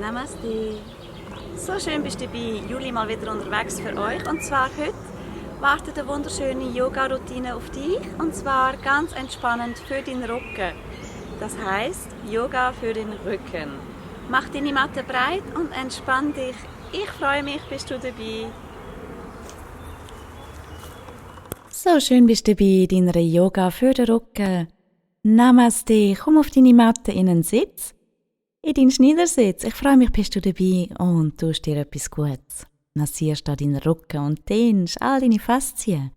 Namaste. So schön bist du dabei, Juli mal wieder unterwegs für euch. Und zwar heute wartet eine wunderschöne Yoga-Routine auf dich. Und zwar ganz entspannend für den Rücken. Das heißt Yoga für den Rücken. Mach deine Matte breit und entspann dich. Ich freue mich, bist du dabei. So schön bist du dabei, deiner Yoga für den Rücken. Namaste, komm auf deine Matte in einen Sitz. In deinen Schneidersitz. Ich freue mich, bist du dabei und tust dir etwas Gutes. Massierst da deinen Rücken und dehnst all deine Faszien.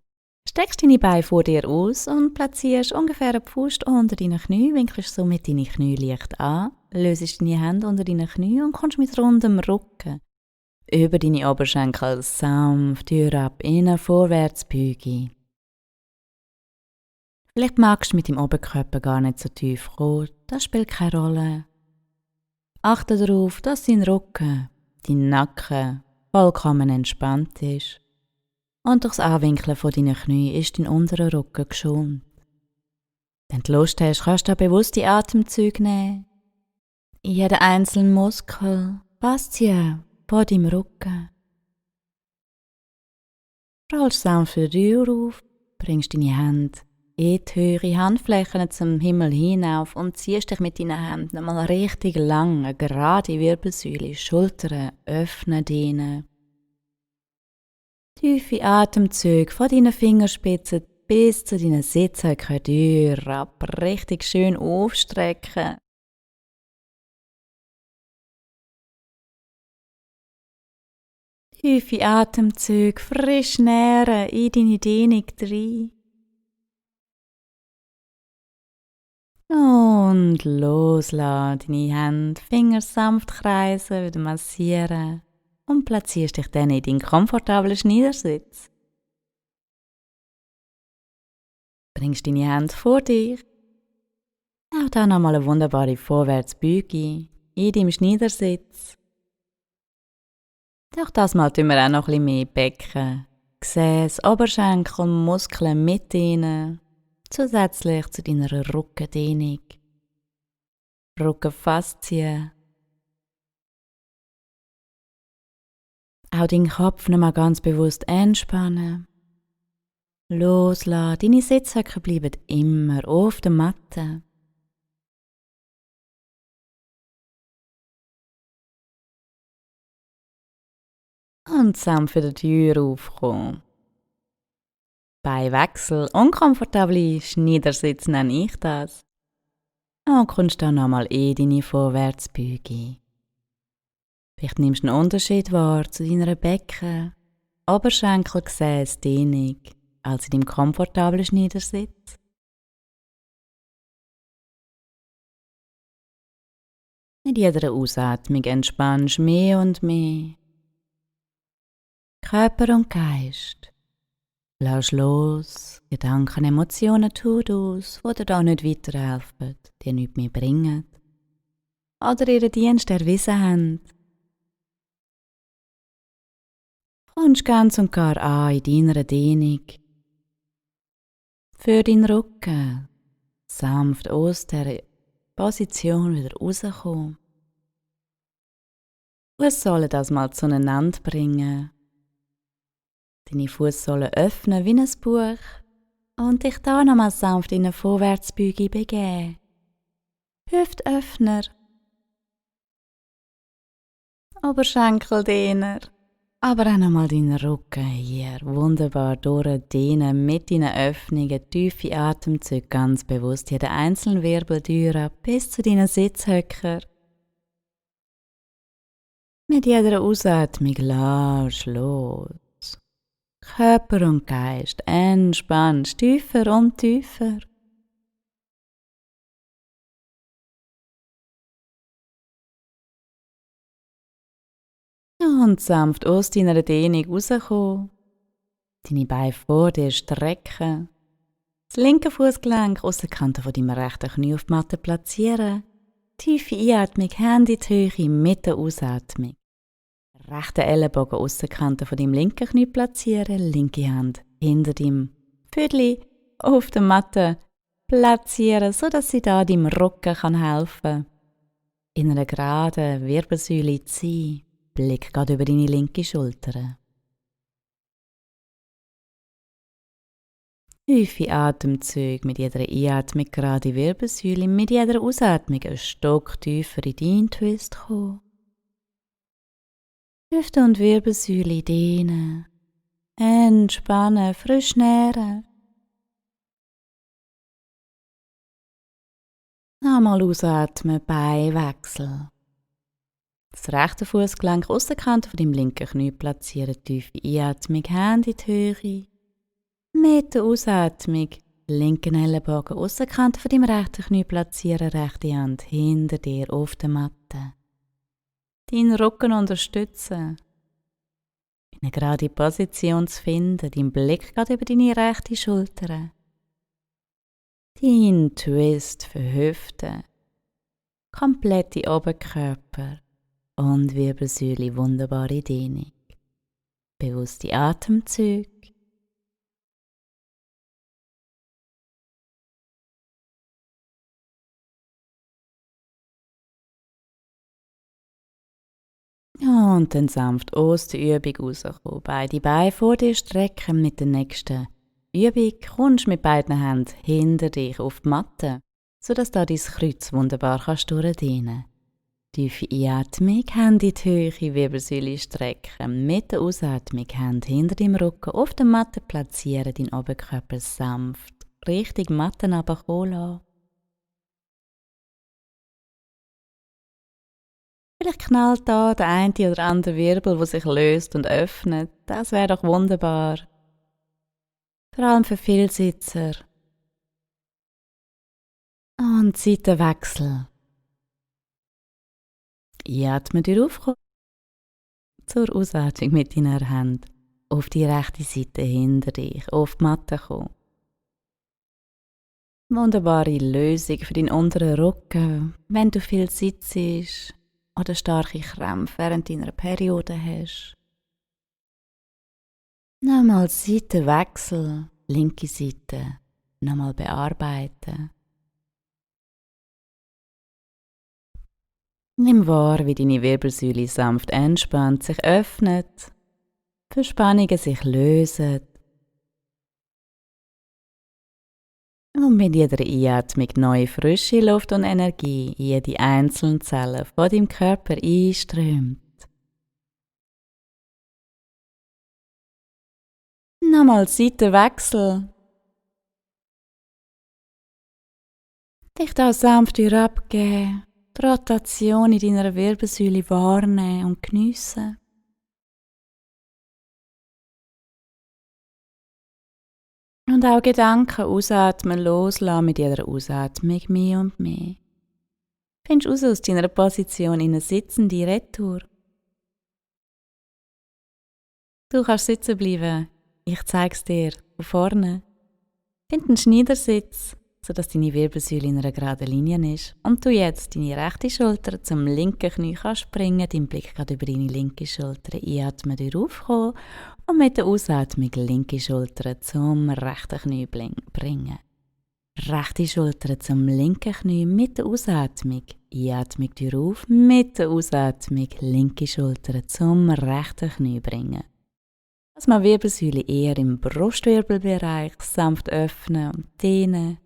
Streckst deine Beine vor dir aus und platzierst ungefähr eine Faust unter deinen Knie, winkelst somit deine Knie leicht an, löst deine Hände unter deinen Knie und kommst mit rundem Rücken über deine Oberschenkel sanft ab in eine Vorwärtsbeuge. Vielleicht magst du mit dem Oberkörper gar nicht so tief kommen, das spielt keine Rolle. Achte darauf, dass dein Rücken, dein Nacken vollkommen entspannt ist. Und durchs Anwinkeln von deinen Knien ist dein unterer Rücken geschont. Wenn du Lust hast, kannst du bewusste Atemzüge nehmen. In jeden einzelnen Muskel, Faszie von deinem Rücken. Rollst sanft die Tür auf, bringst deine Hände in die Höhe, Handflächen zum Himmel hinauf und ziehst dich mit deinen Händen einmal richtig lang, eine gerade Wirbelsäule, Schultern öffnen, dehnen. Tiefe Atemzüge von deinen Fingerspitzen bis zu deinen Sitzhöcker ab, richtig schön aufstrecken. Tiefe Atemzüge, frisch nähren in deine Dehnung rein. Und loslassen, deine Hände, Finger sanft kreisen, wieder massieren und platzierst dich dann in deinen komfortablen Schneidersitz. Bringst deine Hände vor dich. Auch da nochmal eine wunderbare Vorwärtsbeuge in deinem Schneidersitz. Doch das mal tun wir auch noch ein bisschen mehr Becken, Gesäß, Oberschenkel, Muskeln mit ihnen. Zusätzlich zu deiner Rückendehnung, Rückenfaszien. Auch deinen Kopf nochmal ganz bewusst entspannen. Loslassen, deine Sitzhöcker bleiben immer auf der Matte. Und sanft wieder die Tür aufkommen. Bei Wechsel, unkomfortable Schneidersitz nenne ich das. Und kommst dann nochmal in deine Vorwärtsbeuge. Vielleicht nimmst du einen Unterschied wahr zu deiner Becken, Oberschenkelgesäß, Dehnung, als in deinem komfortablen Schneidersitz. Mit jeder Ausatmung entspannst du mehr und mehr. Körper und Geist. Lass los, Gedanken, Emotionen, To-dos, die dir da nicht weiterhelfen, dir nichts mehr bringen oder ihren Dienst erwiesen haben. Kommst ganz und gar an in deiner Dehnung. Für deinen Rücken sanft aus dieser Position wieder rauskommen. Fußsohlen das mal zueinander bringen. Deine Fußsohlen öffnen wie ein Buch und dich da nochmal sanft in eine Vorwärtsbeuge begeben. Hüftöffner, Oberschenkeldehner, aber auch nochmal deinen Rücken hier wunderbar durchdehnen mit deinen Öffnungen, tiefe Atemzüge, ganz bewusst jeden einzelnen Wirbel ab bis zu deinen Sitzhöcker. Mit jeder Ausatmung lass los. Körper und Geist entspannst tiefer und tiefer. Und sanft aus deiner Dehnung rauskommen. Deine Beine vor dir strecken. Das linke Fußgelenk aus der Kante von deinem rechten Knie auf die Matte platzieren. Tiefe Einatmung, Hände in die Höhe mit der Ausatmung. Rechten Ellenbogen aus der Kante von deinem linken Knie platzieren, linke Hand hinter deinem Pfödli auf der Matte platzieren, sodass sie da deinem Rücken helfen kann. in einer geraden Wirbelsäule zu sein. Blick geht über deine linke Schulter. Tiefe Atemzüge, mit jeder Einatmung gerade Wirbelsäule, mit jeder Ausatmung ein Stock tiefer in deinen Twist kommen. Hüfte und Wirbelsäule dehnen, entspannen, frisch nähren. Nochmal ausatmen, Beinwechsel. Das rechte Fußgelenk Aussenkante von deinem linken Knie platzieren, tiefe Einatmung, Hände in die Höhe. Mit der Ausatmung, linken Ellenbogen Aussenkante von deinem rechten Knie platzieren, rechte Hand hinter dir auf der Matte. Deinen Rücken unterstützen. Eine gerade Position zu finden, dein Blick geht über deine rechte Schulter. Dein Twist für Hüfte, komplette Oberkörper und Wirbelsäule, wunderbare Dehnung. Bewusste Atemzüge. Und dann sanft aus der Übung rauskommen. Beide Beine vor dir strecken. Mit der nächsten Übung kommst du mit beiden Händen hinter dich auf die Matte, sodass du dein Kreuz wunderbar durchdehnen kannst. Tiefe Einatmung, Hände in die Höhe, Wirbelsäule strecken. Mit der Ausatmung, Hände hinter deinem Rücken auf der Matte platzieren, deinen Oberkörper sanft Richtung Matte runterkommen lassen. Vielleicht knallt da der eine oder andere Wirbel, der sich löst und öffnet. Das wäre doch wunderbar. Vor allem für Vielsitzer. Und Seitenwechsel. Einatmen durch aufkommen. Zur Ausatmung mit deiner Hand auf die rechte Seite hinter dich, auf die Matte kommen. Wunderbare Lösung für deinen unteren Rücken, wenn du viel sitzt oder starke Krämpfe während deiner Periode hast. Nochmal Seitenwechsel, linke Seite, nochmal bearbeiten. Nimm wahr, wie deine Wirbelsäule sanft entspannt, sich öffnet, Verspannungen sich lösen. Und mit jeder Einatmung neue frische Luft und Energie in jede einzelne Zelle von deinem Körper einströmt. Nochmal Seitenwechsel. Dich da sanft herabgeben, die Rotation in deiner Wirbelsäule wahrnehmen und geniessen. Und auch Gedanken ausatmen, loslassen mit jeder Ausatmung mehr und mehr. Findest raus aus deiner Position in eine sitzende Retour. Du kannst sitzen bleiben. Ich zeige es dir von vorne. Find einen Schneidersitz, sodass deine Wirbelsäule in einer geraden Linie ist. Und du jetzt deine rechte Schulter zum linken Knie kannst bringen. Dein Blick geht über deine linke Schulter. Einatmen durch aufkommen und mit der Ausatmung linke Schulter zum rechten Knie bringen. Rechte Schulter zum linken Knie mit der Ausatmung. Einatmung durch auf, mit der Ausatmung linke Schulter zum rechten Knie bringen. Lass mal Wirbelsäule eher im Brustwirbelbereich sanft öffnen und dehnen.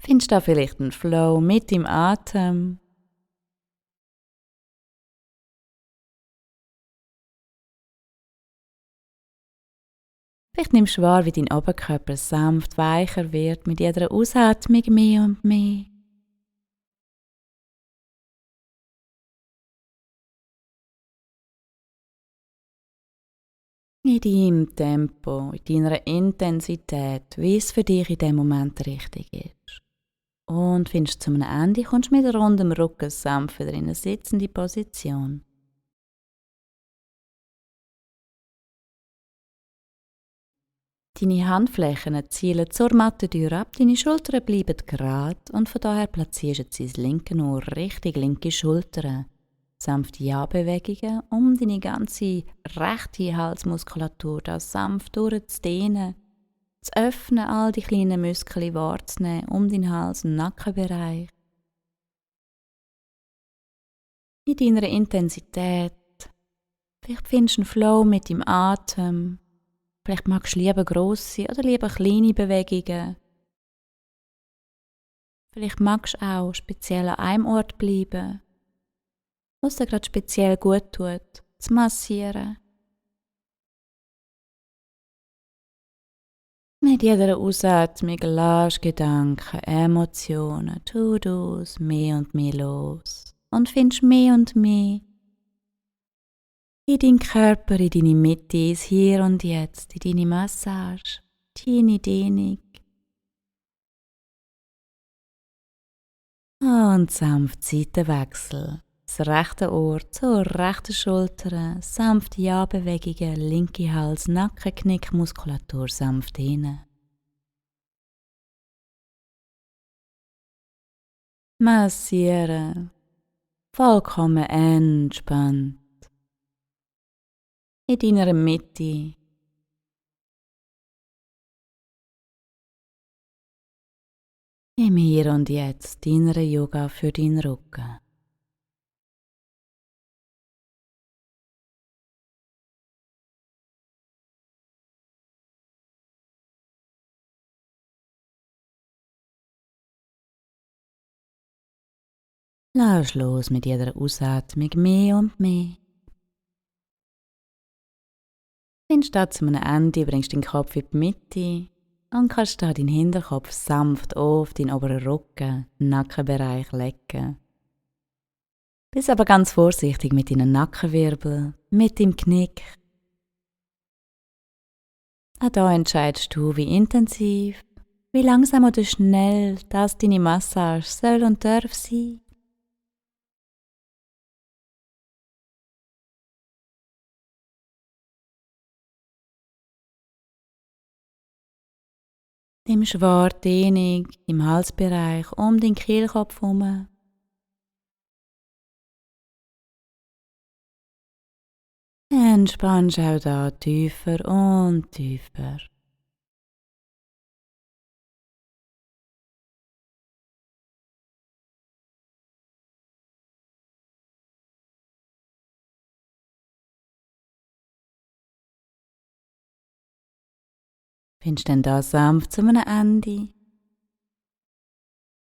Findest du da vielleicht einen Flow mit dem Atem? Vielleicht nimmst du wahr, wie dein Oberkörper sanft weicher wird, mit jeder Ausatmung mehr und mehr. In deinem Tempo, in deiner Intensität, wie es für dich in dem Moment richtig ist. Und findest du zum Ende, kommst du mit rundem Rücken sanft wieder in eine sitzende Position. Deine Handflächen zielen zur Mattentür ab, deine Schultern bleiben gerade und von daher platzierst du jetzt dein linke Ohr Richtung linke Schulter. Sanfte Ja-Bewegungen, um deine ganze rechte Halsmuskulatur da sanft durchzudehnen, zu öffnen, all die kleinen Muskeln wahrzunehmen, um deinen Hals- und Nackenbereich. in deiner Intensität. Vielleicht findest du einen Flow mit deinem Atem. Vielleicht magst du lieber grosse oder lieber kleine Bewegungen. Vielleicht magst du auch speziell an einem Ort bleiben, was dir gerade speziell gut tut, zu massieren. Mit jeder Ausatmung lässt Gedanken, Emotionen, To-Dos mehr und mehr los und findest mehr und mehr in deinen Körper, in deine Mitte, ins Hier und Jetzt, in deine Massage, deine Dehnung. Und sanft Seitenwechsel. Das rechte Ohr zur rechten Schulter, sanfte Ja-Bewegungen, linke Hals-, Nacken-, Knickmuskulatur sanft hinein. Massieren, vollkommen entspannt. In deiner Mitte. Im Hier und Jetzt, deiner Yoga für deinen Rücken. Lass los mit jeder Ausatmung mehr und mehr. Findest du zu einem Ende, bringst deinen Kopf in die Mitte und kannst da deinen Hinterkopf sanft auf deinen oberen Rücken, Nackenbereich legen. Bist aber ganz vorsichtig mit deinen Nackenwirbeln, mit dem Knick. Auch da entscheidest du, wie intensiv, wie langsam oder schnell das deine Massage soll und darf sein. Nimm schwer Dehnung im Halsbereich um den Kehlkopf herum. Entspannst auch da tiefer und tiefer. Findest dann da sanft zu einem Ende.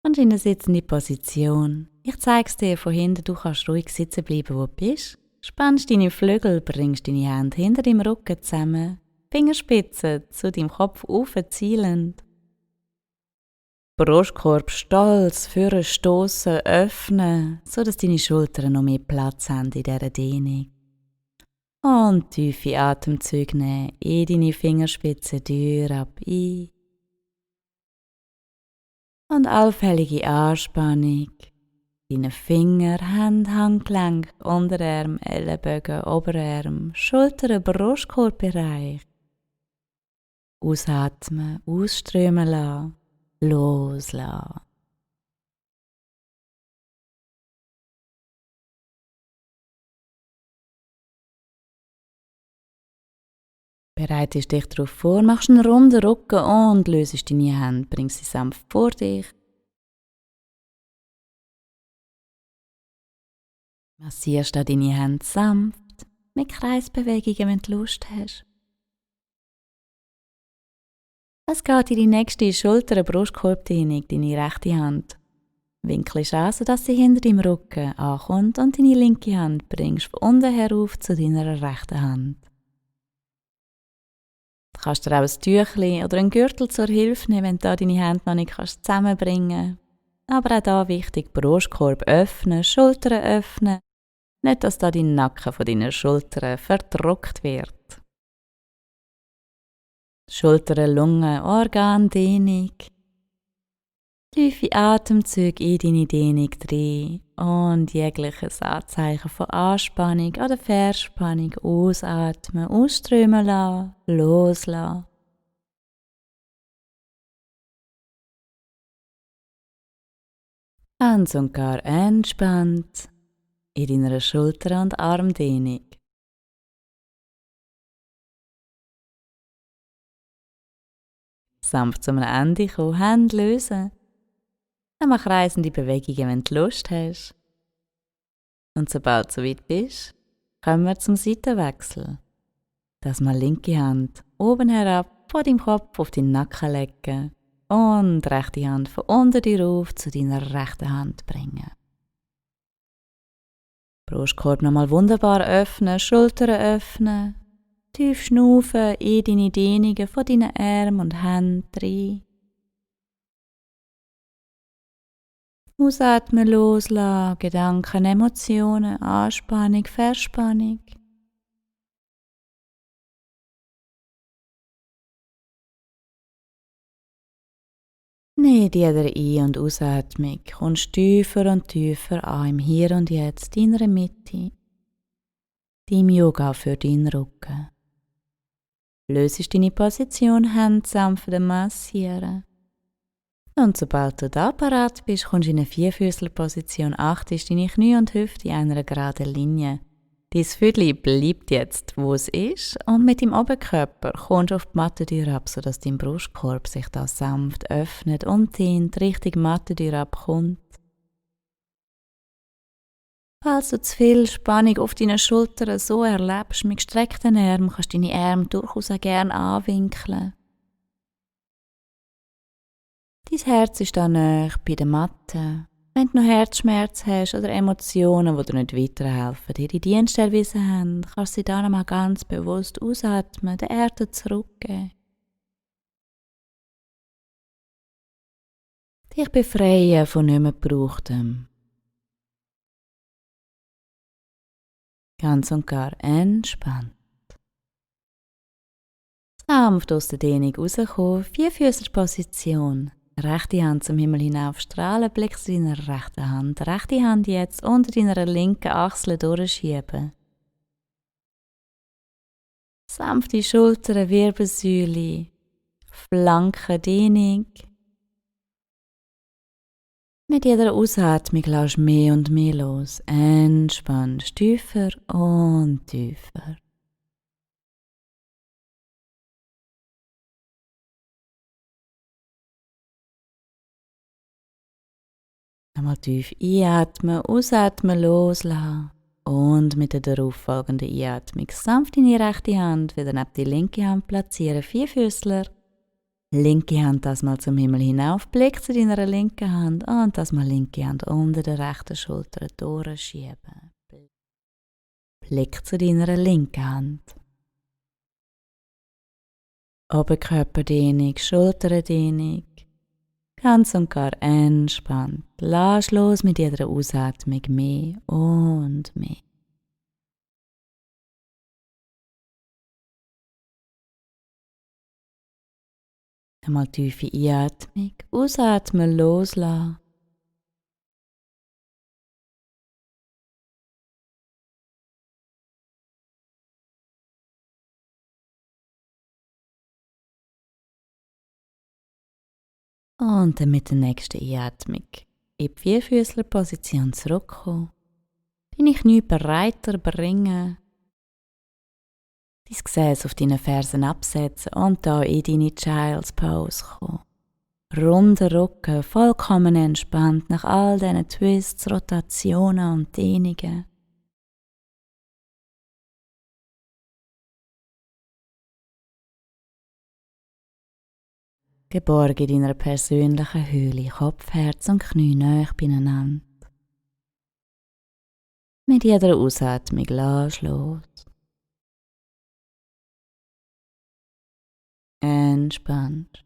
Und in der sitzenden Position. Ich zeige es dir von hinten, du kannst ruhig sitzen bleiben, wo du bist. Spannst deine Flügel, bringst deine Hände hinter deinem Rücken zusammen, Fingerspitzen zu deinem Kopf zielend. Brustkorb stolz, vorne stossen, öffnen, sodass deine Schultern noch mehr Platz haben in dieser Dehnung. Und tiefe Atemzüge nehmen, in deine Fingerspitzen Tür ab ein. Und allfällige Anspannung. Deine Finger, Hände, Handgelenk, Unterarm, Ellenbogen, Oberarm, Schultern, Brustkorbbereich. Ausatmen, ausströmen lassen, loslassen. Bereitest dich darauf vor, machst einen runden Rücken und löst deine Hände, bringst sie sanft vor dich. Massierst da deine Hände sanft mit Kreisbewegungen, wenn du Lust hast. Es geht in die nächste Schulter-Brustkorbdehnung, deine rechte Hand. Winkelst an, sodass sie hinter deinem Rücken ankommt und deine linke Hand bringst von unten herauf zu deiner rechten Hand. Du kannst dir auch ein Tüchlein oder einen Gürtel zur Hilfe nehmen, wenn du deine Hände noch nicht zusammenbringen kannst. Aber auch da wichtig, Brustkorb öffnen, Schultern öffnen. Nicht, dass da dein Nacken von deinen Schultern verdrückt wird. Schultern, Lungen, Organdehnung. Tiefe Atemzüge in deine Dehnung rein und jegliches Anzeichen von Anspannung oder Verspannung ausatmen, ausströmen lassen, loslassen. Ganz und gar entspannt in deiner Schulter- und Armdehnung. Sanft zum Ende kommen, Hände lösen. Dann mach kreisende Bewegungen, wenn du Lust hast. Und sobald du so weit bist, kommen wir zum Seitenwechsel. Das mal linke Hand oben herab von deinem Kopf auf deinen Nacken legen und rechte Hand von unter dir auf zu deiner rechten Hand bringen. Brustkorb nochmal wunderbar öffnen, Schultern öffnen, tief schnaufen in deine Dehnungen von deinen Armen und Händen rein. Ausatmen, loslassen, Gedanken, Emotionen, Anspannung, Verspannung. Mit jeder Ein- und Ausatmung kommst du tiefer und tiefer an im Hier und Jetzt, deiner Mitte, deinem Yoga für deinen Rücken. Lösest deine Position, Hände sanft massieren. Und sobald du da parat bist, kommst du in eine Vierfüßlerposition, achtest deine Knie und Hüfte in einer geraden Linie. Dein Füdli bleibt jetzt, wo es ist, und mit dem Oberkörper kommst du auf die Mattentür ab, sodass dein Brustkorb sich da sanft öffnet und dehnt Richtung Mattentür abkommt. Falls du zu viel Spannung auf deinen Schultern so erlebst, mit gestreckten Armen kannst du deine Arme durchaus auch gerne anwinkeln. Dein Herz ist da nahe bei der Matte. Wenn du noch Herzschmerzen hast oder Emotionen, die dir nicht weiterhelfen, dir in Dienst erwiesen haben, kannst du sie dann einmal ganz bewusst ausatmen, der Erde zurückgeben. Dich befreien von nicht mehr Gebrauchtem. Ganz und gar entspannt. Sanft aus der Dehnung rauskommen, Vierfüßlerposition. Rechte Hand zum Himmel hinauf strahlen, Blick zu deiner rechten Hand. Rechte Hand jetzt unter deiner linken Achsel durchschieben. Sanfte Schultern, Wirbelsäule, Flanken, Dehnung. Mit jeder Ausatmung lässt mehr und mehr los. Entspannst tiefer und tiefer. Einmal tief einatmen, ausatmen, loslassen. Und mit der darauffolgenden Einatmung sanft deine rechte Hand wieder neben die linke Hand platzieren. Vierfüßler. Linke Hand das mal zum Himmel hinauf, Blick zu deiner linken Hand und das mal linke Hand unter der rechten Schulter durchschieben. Blick zu deiner linken Hand. Oberkörperdehnung, Schulterdehnung. Ganz und gar entspannt. Lass los mit jeder Ausatmung mehr und mehr. Einmal tiefe Einatmung, ausatmen, loslassen. Und dann mit der nächsten Einatmung in die Vierfüßlerposition zurückkommen. Deine Knie breiter bringen. Dein Gesäß auf deinen Fersen absetzen und da in deine Child's Pose kommen. Runder Rücken, vollkommen entspannt nach all diesen Twists, Rotationen und Dehnungen. Geborgen in deiner persönlichen Höhle, Kopf, Herz und Knie nahe beieinander. Mit jeder Ausatmung lass los. Entspannt.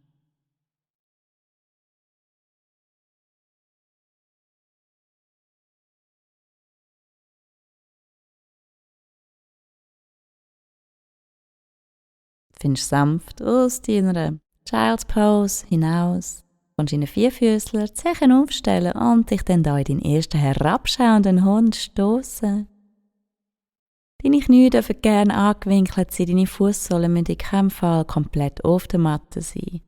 Findest sanft aus deiner Child's Pose hinaus. Kommst in einen Vierfüßler, Zechen aufstellen und dich dann da in deinen ersten herabschauenden Hund stoßen. Deine Knie dürfen gerne angewinkelt sein, deine Fußsohlen müssen in keinem Fall komplett auf der Matte sein.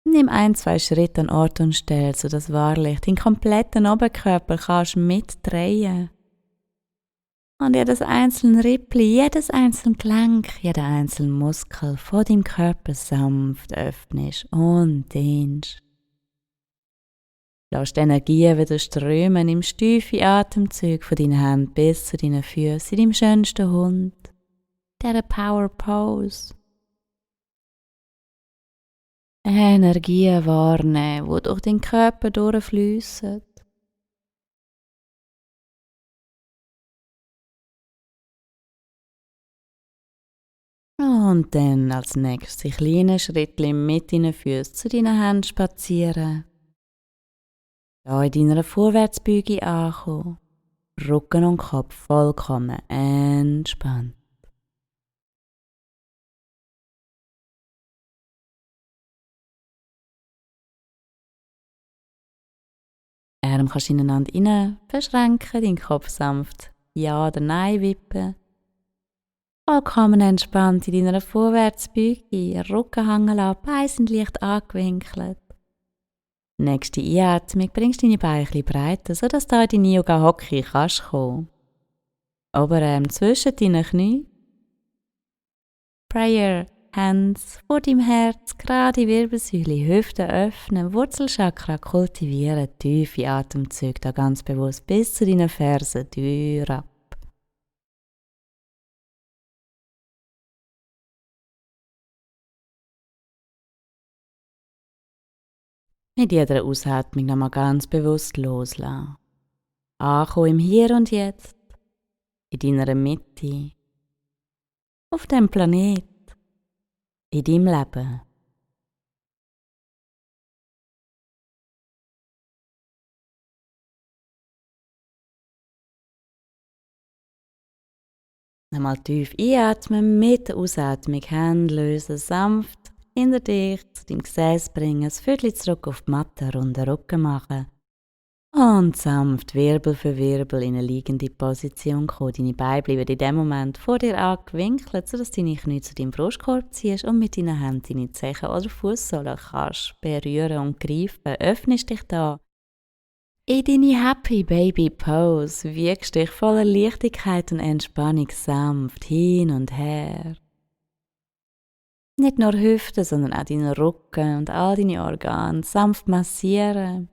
Nimm 1-2 Schritte an Ort und Stelle, sodass wahrlich deinen kompletten Oberkörper kannst mitdrehen. Und jedes einzelne Rippli, jedes einzelne Gelenk, jeder einzelne Muskel von deinem Körper sanft öffnest und dehnst. Lass die Energie wieder strömen im tiefen Atemzug von deinen Händen bis zu deinen Füßen, in deinem schönsten Hund, dieser Power Pose. Energien wahrnehmen, die durch deinen Körper durchfließen. Und dann als nächstes in kleinen Schrittchen mit deinen Füßen zu deinen Händen spazieren. Hier in deiner Vorwärtsbeuge ankommen. Rücken und Kopf vollkommen entspannt. Arme kannst du ineinander rein verschränken, deinen Kopf sanft Ja oder Nein wippen. Vollkommen entspannt in deiner Vorwärtsbeuge, Rücken hängen lassen, Beine sind leicht angewinkelt. Nächste Einatmung bringst deine Beine ein bisschen breiter, sodass du in deine Yoga-Hocke kannst kommen. Oberarm zwischen deinen Knien. Prayer Hands vor deinem Herz, gerade Wirbelsäule, Hüften öffnen, Wurzelchakra kultivieren, tiefe Atemzüge da ganz bewusst bis zu deinen Fersen, Tür ab. Mit jeder Ausatmung nochmal ganz bewusst loslassen. Ankommen im Hier und Jetzt, in deiner Mitte, auf dem Planet, in deinem Leben. Nochmal tief einatmen, mit der Ausatmung Hände lösen, sanft hinter dich zu deinem Gesäß bringen, das Viertel zurück auf die Matte, runden Rücken machen. Und sanft Wirbel für Wirbel in eine liegende Position kommen. Deine Beine bleiben in dem Moment vor dir angewinkelt, sodass du deine Knie zu deinem Brustkorb ziehst und mit deinen Händen deine Zehen oder Fußsohlen kannst berühren und greifen. Öffnest dich da in deine Happy Baby Pose, wiegst dich voller Leichtigkeit und Entspannung sanft hin und her. Nicht nur Hüften, sondern auch deinen Rücken und all deine Organe sanft massieren.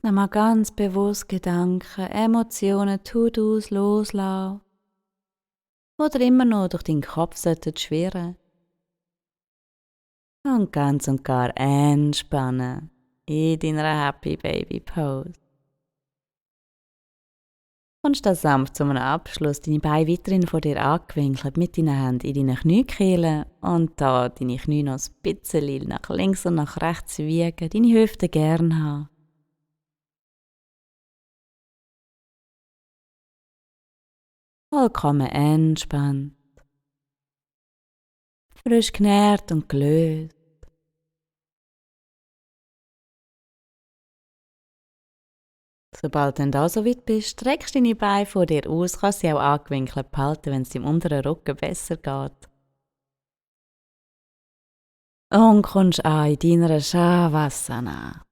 Nochmal ganz bewusst Gedanken, Emotionen, To-Dos loslassen. Oder immer noch durch deinen Kopf schwirren. Und ganz und gar entspannen in deiner Happy Baby Pose. Kommst du sanft zu einem Abschluss, deine Beine weiterhin vor dir angewinkelt, mit deinen Händen in deinen Kniekehlen und da deine Knie noch ein bisschen nach links und nach rechts wiegen, deine Hüfte gern haben. Vollkommen entspannt, frisch genährt und gelöst. Sobald du da so weit bist, streckst du deine Beine vor dir aus, kannst sie auch angewinkelt behalten, wenn es deinem unteren Rücken besser geht. Und kommst an in deiner Shavasana.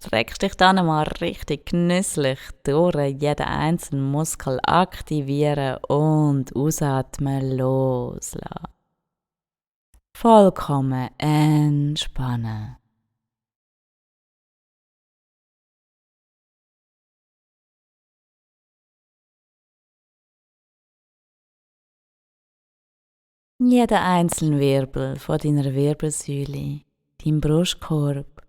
Streckst dich dann einmal richtig genüsslich durch, jeden einzelnen Muskel aktivieren und ausatmen, loslassen. Vollkommen entspannen. Jeder einzelne Wirbel von deiner Wirbelsäule, dein Brustkorb,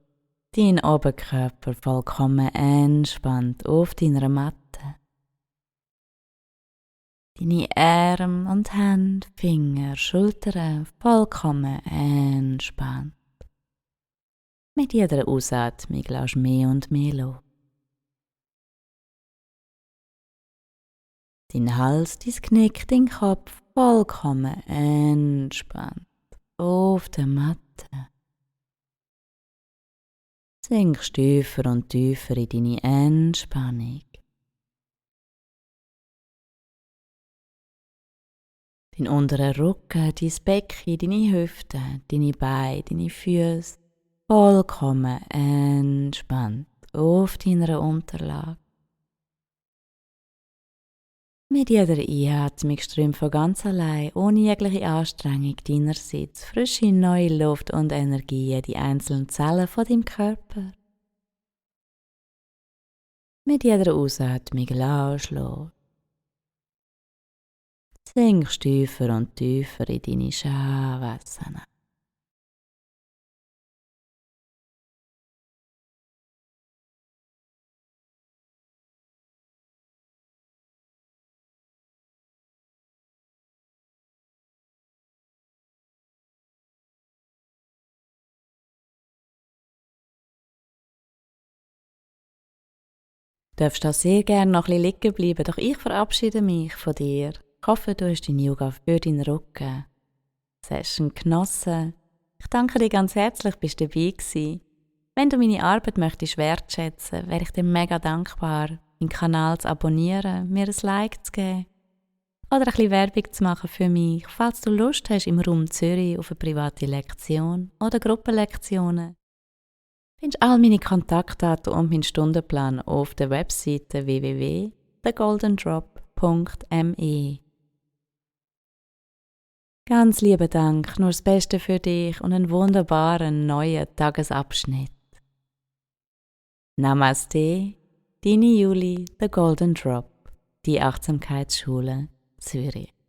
dein Oberkörper vollkommen entspannt auf deiner Matte. Deine Arme und Hände, Finger, Schultern vollkommen entspannt. Mit jeder Ausatmung lässt mehr und mehr los. Dein Hals, dein Knick, dein Kopf vollkommen entspannt auf der Matte. Sinkst tiefer und tiefer in deine Entspannung. Dein unterer Rücken, dein Becken, deine Hüften, deine Beine, deine Füße vollkommen entspannt auf deiner Unterlage. Mit jeder Einatmung strömt von ganz allein, ohne jegliche Anstrengung deinerseits frische neue Luft und Energie in die einzelnen Zellen von deinem Körper. Mit jeder Ausatmung los. Sinkst tiefer und tiefer in deine Shavasana. Du darfst auch sehr gerne noch ein bisschen liegen bleiben, doch ich verabschiede mich von dir. Ich hoffe, du hast deine Yoga für deinen Rücken Session genossen. Ich danke dir ganz herzlich, bist du dabei gewesen. Wenn du meine Arbeit möchtest wertschätzen, wäre ich dir mega dankbar, meinen Kanal zu abonnieren, mir ein Like zu geben oder ein bisschen Werbung zu machen für mich, falls du Lust hast, im Raum Zürich auf eine private Lektion oder Gruppenlektionen. Findest all meine Kontaktdaten und meinen Stundenplan auf der Webseite www.thegoldendrop.me. Ganz lieben Dank, nur das Beste für dich und einen wunderbaren neuen Tagesabschnitt. Namaste, deine Julie, The Golden Drop, die Achtsamkeitsschule Zürich.